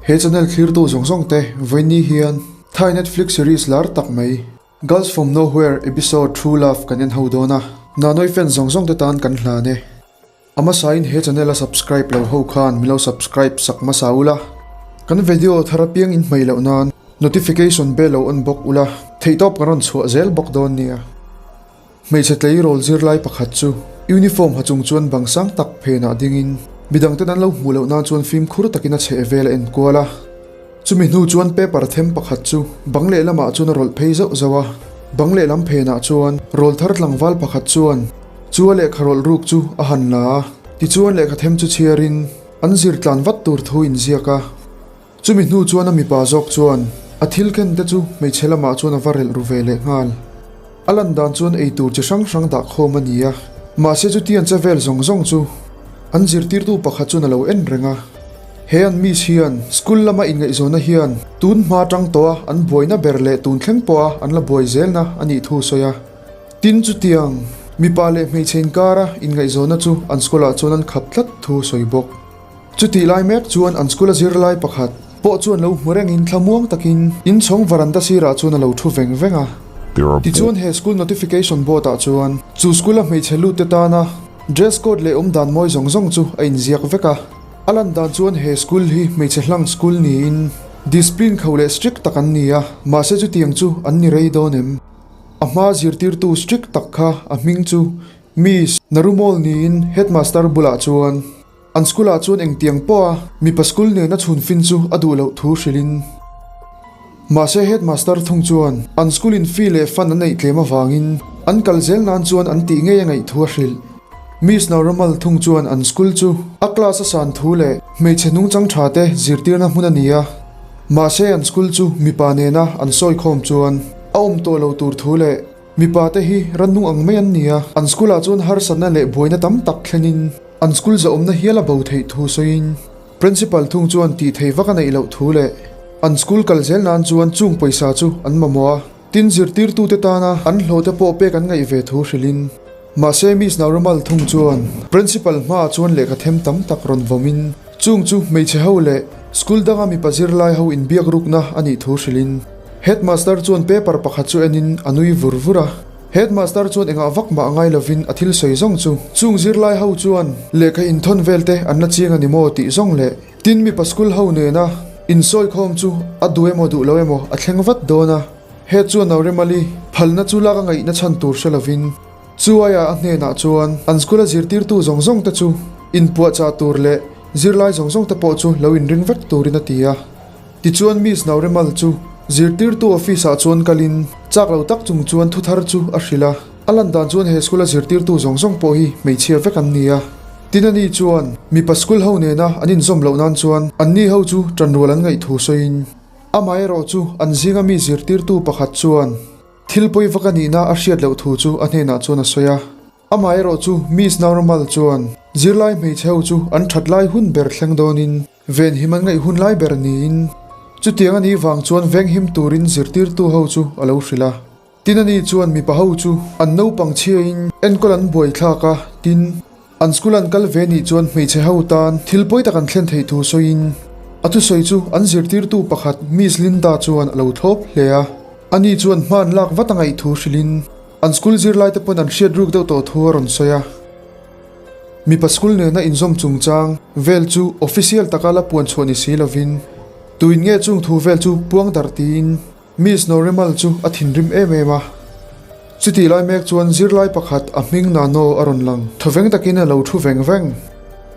He channel thlirtu zawng zawng te vawiin hian Thai Netflix series lar tak mai Girls From Nowhere episode True Love kan en ho dawn a, Nanoi fans zawng zawng te tan kan hlan e. A hmasain he channel a subscribe lo ho khan min lo subscribe sak hmasa ula, kan video thar apiang in hmei loh nan notification bell lo on bawk ula, theihtawp kan rawn chhuah zel bawk dawn nia. Hmeichhe tleirawl zirlai pakhat chu uniform ha chung chuan bang sang tak phenah dingin midangten an lo hmuh loh nan chuan fimkhur takin a chheh vel a enkual a. Chumi hnu chuan paper them pakhat chu bang lehlamah chuan a rawlh phei zauh zauh a, bang lehlam phenah chuan rawl thar tlangval pakhat chuan chu a lehkha rawlh ruk chu a han la a, tichuan lehkha them chu chhiarin an zir tlan vat tur thu inziak a. Chumi hnu chuan a mipa zawk chuan a thil ken te chu hmeichhe lamah chuan a va relh ru ve leh nghal. A lan dan chuan ei tur chi hrang hrang dah khawm a ni a, mahse chutiang che vel zawng zawng chu an zirtirtu pakhat chuan a lo en reng a. He an miss hian school lama inngaihzawnna hian tun hma tang tawha an buaina ber leh tun thleng pawha an la buai zelna a nih thu sawi a. Tin chutiang mipa leh hmeichhe inkara inngaihzawnna chu an school ah chuan an khap tlat thu sawi bawk. Chutih lai mek chuan an school a zirlai pakhat pawh chuan lo hmu rengin thlamuang takin inchhawng varanda sirah chuan a lo thu veng veng a. Tichuan he school notification board ah chuan chu school a hmeichhe lut te tana dress code leh awm dan mawi zawng zawng chu a inziak vek a. A lan dan chuan he school hi hmeichhe hlang school niin discipline kho leh strict tak an ni a, mahse chutiang chu an ni rei dawn em? A hma zirtirtu strict tak kha a hming chu Miss Narumol niin headmaster bulah chuan An school ah chuan engtiang pawha mipa school nena chhun fin chu a duh loh thu hrilhin. Mahse headmaster thung chuan an school in fee leh fund an neih tlem avangin an kal zel nan chuan an tih ngei a ngaih thu a hrilh. Miss Nauromal thung chuan an school chu a class a san thu leh hmeichhe nungchang tha te zirtirna hmun a ni a. Mahse an school chu mipa nena an sawi khawm chuan a awm tawh lo tur thu leh mipa te hi rannung ang mai an ni a, an school ah chuan harsatna leh buaina tam tak thlenin An school zahawmna hial a bo theih thu sawiin Principal thung chuan tih thei vak a neih loh thu leh an school kal zel nan chuan chung pawisa chu an mamawh a, tin zirtirtute tana an hlawhte pawh pek an ngaih ve thu hrilhin. Mahse Miss Nauromal thung chuan Principal hmaah chuan lehkha them tam tak rawn vawmin chung chu hmeichhe ho leh school danga mipa zirlai ho inbiak rukna a nih thu hrilhin Headmaster chuan paper pakhat chu enin a nui vur vur a. Headmaster chuan engah vak mah ngai lovin a thil sawi zawng chu chung zirlai ho chuan lehkha inthawn vel te an la chiang a ni maw tih zawng leh tin mipa school ho nena insawi khawm chu a duh emaw duh lo emaw a thleng vat dawn a. Head chuan Nauremali phalna chu lak a ngaihna chhan tur hre lovin chu aia a hnenah chuan an school a zirtirtu zawng zawng te chu inpuahchah tur leh zirlai zawng zawng te pawh chu lo inring vek turin a ti a. Tichuan Miss Nauremal chu zirtirtu office ah chuan kalin chak lo tak chung chuan thu thar chu a hrilh a. A lan dan chuan he school a zirtirtu zawng zawng pawh hi hmeichhia vek an ni a. Tin ani chuan mipa school ho nena an inzawm loh nan chuan anni ho chu tanrual an ngaih thu sawiin amaherawh chu an zinga mi zirtirtu pakhat chuan thil pawi vak a nihna a hriat loh thu chu a hnenah chuan a sawi a. Amaherawh chu Miss Nauremal chuan zirlai hmeichhe ho chu an that lai hun ber thleng dawnin Venhim an ngaih hun lai ber niin chutiang a nih vang chuan venghim turin zirtirtu ho chu a lo hrilh a. Tin a ni chuan mipa ho chu an naupang chhiain enkawl an buai thlak a, tin, an school an kal ve nih chuan hmeichhe ho tan thil pawi tak an thlen theih thu sawiin a thusawi chu an zirtirtu pakhat Miss Linda chuan a lo thlawp hle a. Ani chuan hma an lak vat a ngaih thu hrilhin an school zirlaite pawn an hriat ruk deuh tawh thu a rawn sawi a. Mipa school nena inzawm chungchang vel chu official taka la puan chhuah ni si lovin, tuin nge chung thu vel chu puang darh tiin Miss Noremal chu a thinrim em em a. Chutih lai mek chuan zirlai pakhat a hming Nano a rawn lang thawveng takin a lo thu veng veng.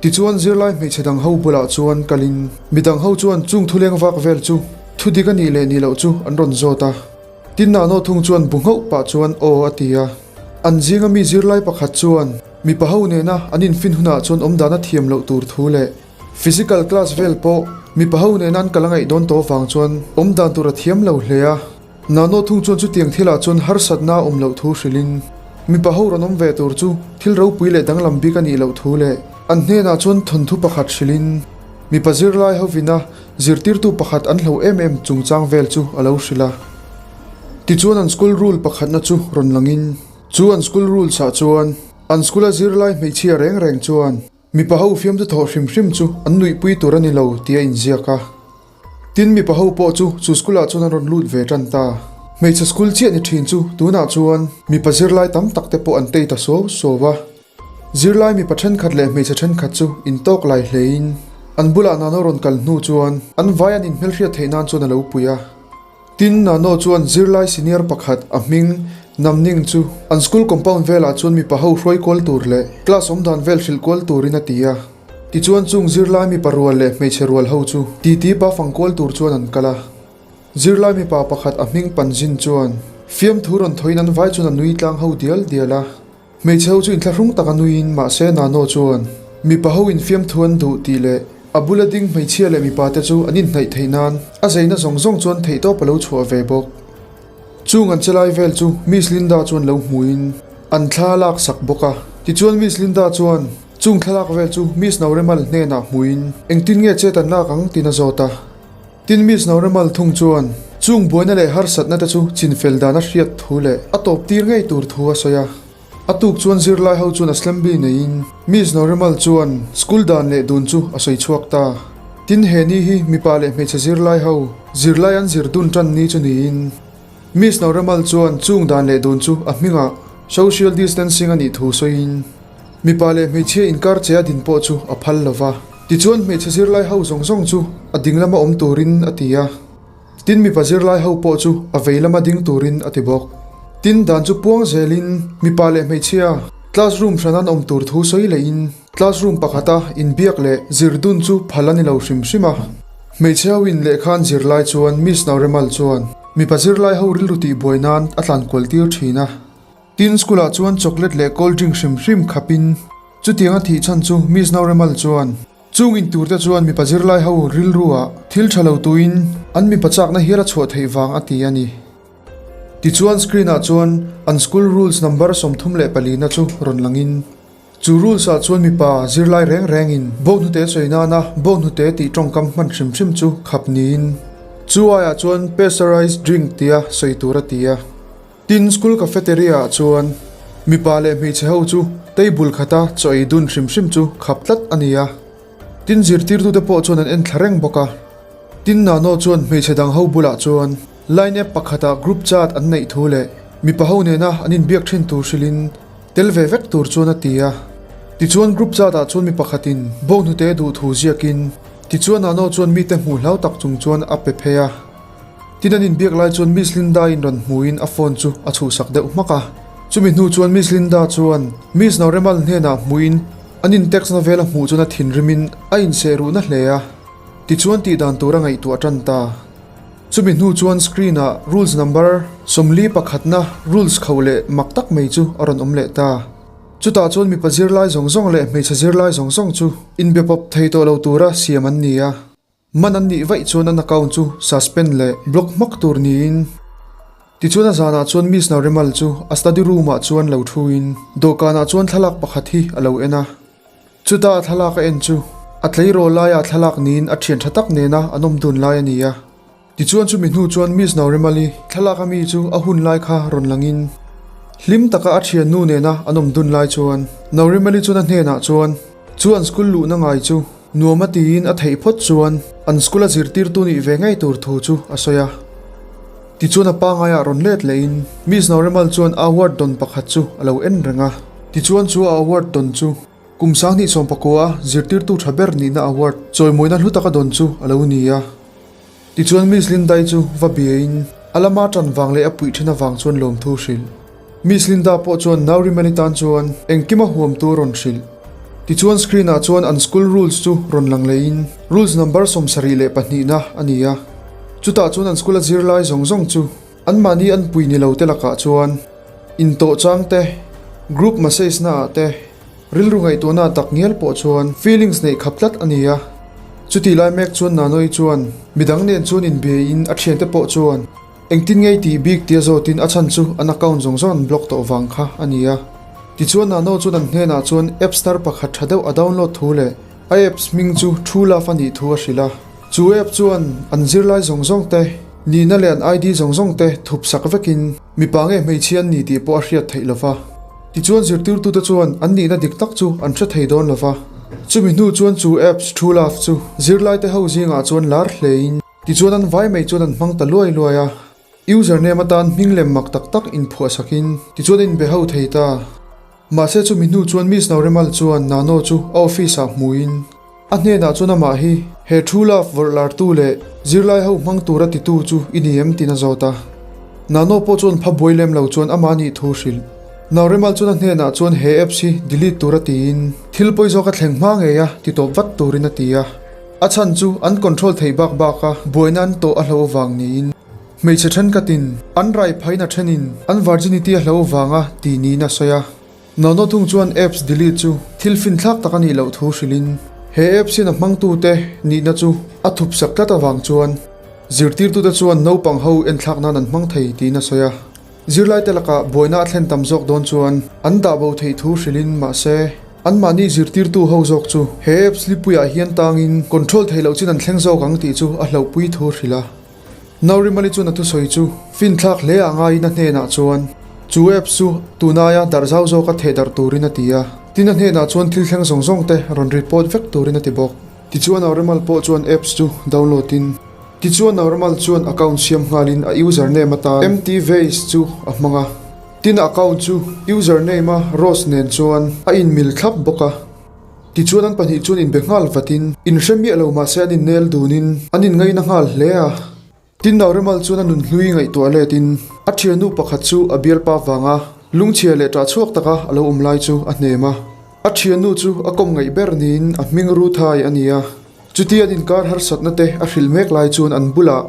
Tichuan zirlai hmeichhe dang ho bulah chuan kalin midang ho chuan chung thuleng vak vel chu thu dik a nih leh nih loh chu an rawn zawt a. Tin Nano thung chuan bu nghauh pah chuan aw a ti a. An zinga mi zirlai pakhat chuan mipa ho nena an infin hunah chuan awmdan a thiam loh tur thu leh physical class vel pawh mipa ho nena an kal a ngaih dawn tawh vang chuan awmdan tur a thiam lo hle a. Nano thung chuan chutiang thilah chuan harsatna a awm loh thu hrilhin mipa ho rawn awm ve tur chu thil ropui leh danglam bik a nih loh thu leh an hnenah chuan thawnthu pakhat hrilhin mipa zirlai hovina zirtirtu pakhat an hlo em em chungchang vel chu a lo hrilh a. Tichuan an school rule pakhatna chu rawn langin chu an school rules ah chuan an school a zirlai hmeichhia reng reng chuan mipa ho fiamtu thawh hrim hrim chu an nuihpui tur a ni lo tih a inziak a. Tin mipa ho pawh chu chu school ah chuan an rawn lut ve tan ta. Hmeichhe school chiah ni thin chu tunah chuan mipa zirlai tam tak te pawh an tei ta suau suau a. Zirlai mipa thenkhat leh hmeichhe thenkhat chu intawk lai hlein an bulah Nano rawn kal hnu chuan an vai an inhmelhriat theih nan chuan a lo pui a. Tin, Nano chuan zirlai senior pakhat a hming Namning chu an school compound velah chuan mipa ho hruai kual tur leh class awmdan vel hrilh kual turin a ti a. Tichuan chung zirlai mipa rual leh hmeichhe rual ho chu titi pa fang kual tur chuan an kal a. Zirlai mipa pakhat a hming Panjin chuan fiamthu rawn thawiin an vai chuan a nui tlang ho dial dial a. Hmeichhe ho chu inthlahrung tak a nuiin mahse Nano chuan mipa ho in fiamthu an duh tih leh a bula ding hmeichhia leh mipa te chu an inhnaih theih nan a zeina zawng zawng chuan theihtawp a lo chhuah ve bawk. Chung an che lai vel chu Miss Linda chuan lo hmuin an thla lak sak bawk a. Tichuan Miss Linda chuan chung thlalak vel chu Miss Noremal hnenah hmuin engtin nge chet an lak ang tiin a zawt a. Tin Miss Noremal thung chuan chung buaina leh harsatna te chu chinfel dan a hriat thu leh a tawp tir ngei tur thu a sawi a. A tuk chuan zirlai ho chuan assembly neiin Miss Noremal chuan school dan leh dun chu a sawi chhuak ta. Tin he ni hi mipa leh hmeichhe zirlai ho zirlai an zir dun tan ni chu niin Miss Noremal chuan chung dan leh dun chu a hmingah social distancing a nih thu sawiin Mipa leh hmeichhia inkar che a din pawh chu a phal lo va. Tichuan hmeichhe zirlai ho zawng zawng chu a ding lama awm turin a ti a. Tin mipa zirlai ho pawh chu a vei lama ding turin a ti bawk. Tin dan chu puang zelin mipa leh hmeichhia classroom hran an awm tur thu sawi lehin classroom pakhata inbiak leh zir dun chu phal a ni lo hrim hrim a. Hmeichhe ho in lehkha an zir lai chuan Miss Nauremal chuan mipa zirlai ho rilru tihbuai nan a tlankual tir thin a. Tin, school ah chuan chocolate leh cold drink hrim hrim khap in chutiang a thih chhan chu Miss Nauremal chuan chung in tur te chuan mipa zirlai ho rilru ah thil tha lo tuin an mipa chakna hial a chhuah theih vang a ti a ni. Tichuan screen ah chuan an school rules number 34 na chu rawn lang in chu rules ah chuan mipa zirlai reng reng in bawnghnute sawi nana bawnghnute tih tawngkam hman hrim hrim chu khap niin chu aiah chuan pasteurized drink tia sawi tur a ti a. Tin, school cafeteria ah chuan mipa leh hmeichhe ho chu table khata chaw ei dun hrim hrim chu khap tlat a ni a. Tin, zirtirtute pawh chuan an en thla reng bawk a. Tin, Nano chuan hmeichhe dang ho bulah chuan line app pakhatah group chat an neih thu leh mipa ho nena an inbiak thin tur hrilhin tel ve vek tur chuan a ti a. Tichuan group chat ah chuan mi pakhatin bawnghnute duh thu ziakin tichuan Nano chuan mite hmuh hlau tak chung chuan a pe phei a. Tin an inbiak lai chuan Miss Linda in rawn hmuin a phone chu a chhuhsak deuh hmak a. Chumi hnu chuan Miss Linda chuan Miss Nauremal hnenah hmuin an in text na vel a hmuh chuan a thinrimin a inseh ruhna hle a. Tichuan tih dan tur a ngaihtuah tan ta. Chumi hnu chuan screen ah rules number 41 na rules kho leh mak tak mai chu a rawn awm leh ta. Chutah chuan mipa zirlai zawng zawng leh hmeichhe zirlai zawng zawng chu inbe pawp thei tawh lo tura siam an ni a. Man an nih vaih chuan an account chu suspend leh block hmak tur niin. Tichuan a zanah chuan Miss Nauremal chu a study room ah chuan lo thuin dawhkanah chuan thlalak pakhat hi a lo en a. Chuta a thlalak a en chu a tleirawl laia thlalak niin a thian tha tak nena an awm dun lai a ni a. Tichuan chumi hnu chuan Miss Nauremal-i thlalak a mi chu a hun lai kha rawn langin hlim taka a thiannu nena an awm dun lai chuan Nauremal-i chuan a hnenah chuan chu an school luhna ngai chu Nuam a tiin a theih phawt chuan an school a zirtirtu nih ve ngei tur thu chu a sawi a. Tichuan a pangaiah rawn let lehin Miss Nauremal chuan a award dawn pakhat chu a lo en reng a. Tichuan chu a award dawn chu kum 2019 a zirtirtu tha ber nihna award chawimawina hlu taka dawn chu a lo ni a. Tichuan Miss Lindai chu va biain a lama tan vang leh a puih then avang chuan lawmthu hrilh. Miss Linda pawh chuan Naurimani tan chuan engkim a huam tur rawn hrilh. Tichuan screen ah chuan an school rules chu rawn lang lehin rules number 72 na a ni a. Chutah chuan an school a zirlai zawng zawng chu anmahni an pui ni lo te lakah chuan intawh chang te, group message na ah te, Rilru ngaihtuahna tak ngial pawh chuan feelings neih khap tlat a ni a. Chutih lai mek chuan Nanoi chuan midang nen chuan inbiain a thiante pawh chuan engtin ngei tih bik tia zawtin a chhan chu an account zawng zawng an block tawh vang kha a ni a. Tichuan Nano chuan an hnenah chuan apps thar pakhat tha deuh a download thu leh a apps hming chu True Love a nih thu a hrilh a. Chu app chuan an zirlai zawng zawng te, nihna leh an ID zawng zawng te thup sak vekin mipa nge hmeichhia an ni tih pawh a hriat theih lova. Tichuan zirtirtute chuan an nihna dik tak chu an hre thei dawn lova. Chumi hnu chuan chu apps True Love chu zirlaite ho zingah chuan lar hlein. Tichuan an vai mai chuan an hmang ta luai luai a. Username atan hming lem mak tak tak inphuah sakin tichuan a inbe ho thei ta. Mahse chumi hnu chuan Miss Nauremal chuan Nano chu a office ah hmuin a hnenah chuan amah hi he True Love vawrh lartu leh zirlai ho hmang tura titu chu i ni em tiin a zawt a. Nano pawh chuan pha buai lem lo chuan amah nih thu hrilh. Nauremal chuan a hnenah chuan he apps hi delete tura tiin thil pawi zawk a thleng hma ngei a ti tawp vat turin a ti a. A chhan chu an control theih bak bak a buaina an tawh a hlo vang niin hmeichhe thenkhatin an rai phain a thenin an virginity a hlo vanga tih niin a sawi a. Nono thung chuan apps delete chu thil finthlak tak a nih loh thu hrilhin he apps hian a hmangtute nihna chu a thup sak tlat avang chuan zirtirtute chuan naupang ho enthlak nan an hmang thei tiin a sawi a. Zirlaite lakah buaina a thlen tam zawk dawn chuan an dah bo theih thu hrilhin mahse anmahni zirtirtu ho zawk chu he apps lipuiah hian tangin control theih loh chin an thleng zawk ang tih chu a hlauhpui thu hrilh a. Naurimali chuan a thusawi chu finthlak hle ah ngaiin a hnenah chuan chu apps chu tunaia darh zau zawka theh darh turin a ti a, tin a hnenah chuan thil thleng zawng zawng te rawn report vek turin a ti bawk. Tichuan Aurimal pawh chuan apps chu download in Tichuan Normal chuan account siam nghalin a username atan MTVace chu a hmang a. Tin a account chu username a Rose nen chuan a inmil thlap bawk a. Tichuan an pahnih chuan inbe nghal vatin inhre miah lo mahse an innel dunin an inngaina nghal hle a. Tin Normal chuan a nunhlui ngaihtuah letin a thiannu pakhat chu a bialpa vanga lungchhia leh ṭah chhuak taka a lo awm lai chu a hnem a. A thiannu chu a kawm ngaih ber niin a hming Ruthai a ni a. Chuti an inkar harsatna te a hrilh mek lai chuan an bulah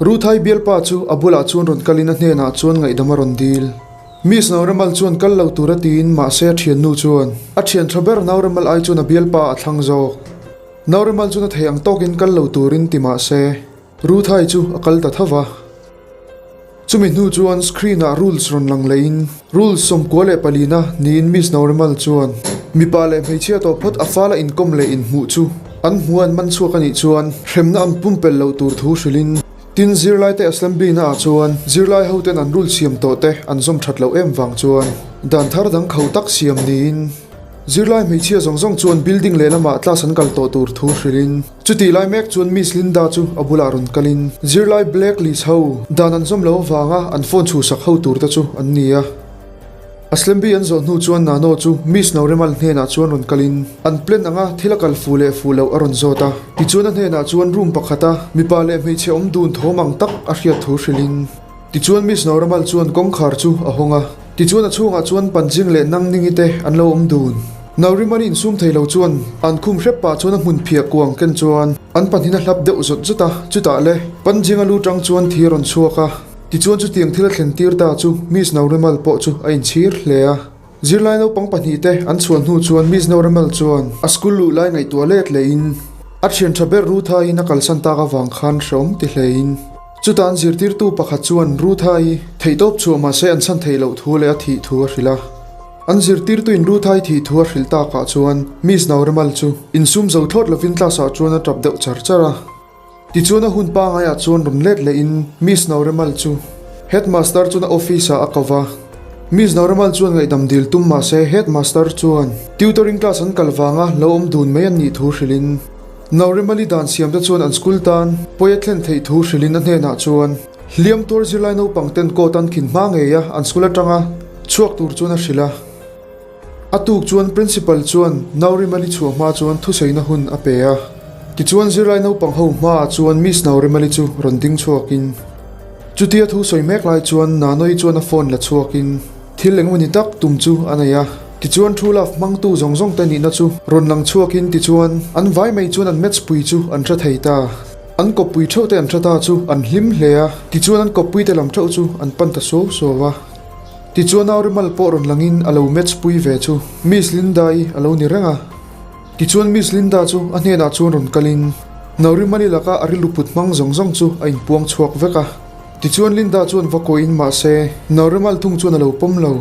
Ruthai bialpa chu a bulah chuan rawn kalin a hnenah chuan ngaihdam a rawn dil. Miss Nauremal chuan kal lo tur a tiin mahse a thiannu chuan a thian tha ber Nauremal ai chuan a bialpa a thlang zawk. Nauremal chuan a thei ang tawkin kal lo turin ti mahse Ruthai chu a kal ta tho va. Chumi hnu chuan screen ah rules rawn lang lehin rules 94 na niin Miss Nauremal chuan mipa leh hmeichhia tawh phawt a fala inkawm leh inhmuh chu an hmu an man chhuak a nih chuan hremna an pumpelh loh tur thu hrilhin tin zirlaite assembly na ah chuan zirlai ho ten an rule siam tawh te an zawm that loh em vang chuan dan thar dang kho tak siam niin zirlai hmeichhia zawng zawng chuan building lehlamah class an kal tawh tur thu hrilhin Chutih lai mek chuan Miss Linda chu a bulah rawn kalin zirlai Black List ho dan an zawm lo avanga an phone chhuhsak ho tur te chu an ni a. Assembly an zawh hnu chuan Nano chu Miss Nauremal hnenah chuan rawn kalin an plan anga thil a kal fuh leh fuh loh a rawn zawt a. Tichuan a hnenah chuan room pakhata mipa leh hmeichhe awm dun thawm ang tak a hriat thu hrilhin tichuan Miss Nauremal chuan kawngkhar chu a hawng a. Tichuan a chhungah chuan Panjing leh Nangningi te an lo awm dun. Naurimani insum thei lo chuan an khum hrep pah chuan a hmun phiah kuang ken chuan an pahnihin a hlap deuh zawt zawt a, chutah le Panjing a lu tang chuan thi a rawn chhuak a. Tichuan chutiang thil a thlen tir ta chu Miss Naurimal pawh chu a inchhir hle a. Zirlai naupang pahnih te an chhuah hnu chuan Miss Naurimal chuan a school luh lai ngaihtuah let lehin a thian tha ber Ruthaiin a kalsan tak avang khan hreawm ti hlein Chutah an zirtirtu pakhat chuan Ruthai theihtawp chhuah mahse an chhan theih loh thu leh a thih thu a hrilh a. An zirtirtuin Ruthai thih thu a hrilh takah chuan Miss Nauremal chu insum zo thlawt lovin class ah chuan a tap deuh char char a. Tichuan a hun pangaiah chuan rawn let lehin Miss Nauremal chu Headmaster chuan a office ah a ko va. Miss Nauremal chuan ngaihdam dil tum mahse Headmaster chuan tutoring class an kal vanga lo awm dun mai an nih thu hrilhin Naurimali dan siamte chuan an school tan pawi a thlen theih thu hrilhin a hnenah chuan hliam tuar zirlai naupang ten court an khin hma ngei a, an school atanga chhuak tur chuan a hrilh a. A tuk chuan principal chuan Naurimali chhuah hma chuan thusaina hun a pe a. Tichuan zirlai naupang ho hmaah chuan Miss Naurimali chu rawn ding chhuakin chutia thusawi mek lai chuan Nanoi chuan a phone la chhuakin Thil engmawni tak tum chu a nei a, tichuan True Love hmangtu zawng zawng te nihna chu rawn lang chhuakin tichuan an vai mai chuan an match pui chu an hre thei ta. An kawppui theuh te an hre ta chu an hlim hle a, tichuan an kawppui te lam theuh chu an pan ta suau suau a. Tichuan Aurimal pawh rawn langin a lo match pui ve chu Miss Linda-i a lo ni reng a. Tichuan Miss Linda chu a hnenah chuan rawn kalin Naurimali laka a rilru put hmang zawng zawng chu a inpuang chhuak vek a. Tichuan Linda chuan va kawiin mahse Nauremal thung chuan a lo pawm lo.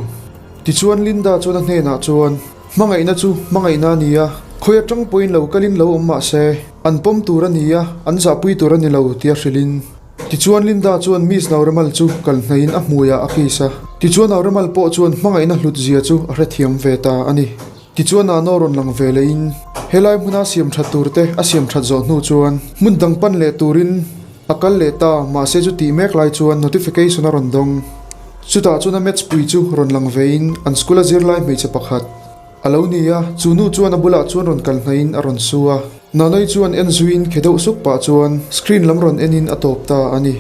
Tichuan Linda chuan a hnenah chuan, Hmangaihna chu hmangaihna a ni a, khawi atang pawhin lo kalin lo awm mahse an pawm tur a ni a, an zahpui tur a ni lo tia hrilhin. Tichuan Linda chuan Miss Nauremal chu kal hnaihin a hmuiah a kiss a. Tichuan Nauremal pawh chuan hmangaihna hlut zia chu a hrethiam ve ta a ni. Tichuan Nano rawn lang ve lehin helai hmuna siam that tur te a siam that zawh hnu chuan hmun dang pan leh turin. A kal leh ta, mahse chu tih mek lai chuan notification a rawn dawng. Chutah chuan a maths pui chu rawn lang vein an school a zirlai hmeichhe pakhat a lo ni a, chu nu chuan a bulah chuan rawn kal hnaihin a rawn su a. Nanoi chuan en zuiin khe deuh suk pah chuan screen lam rawn enin a tawp ta a ni.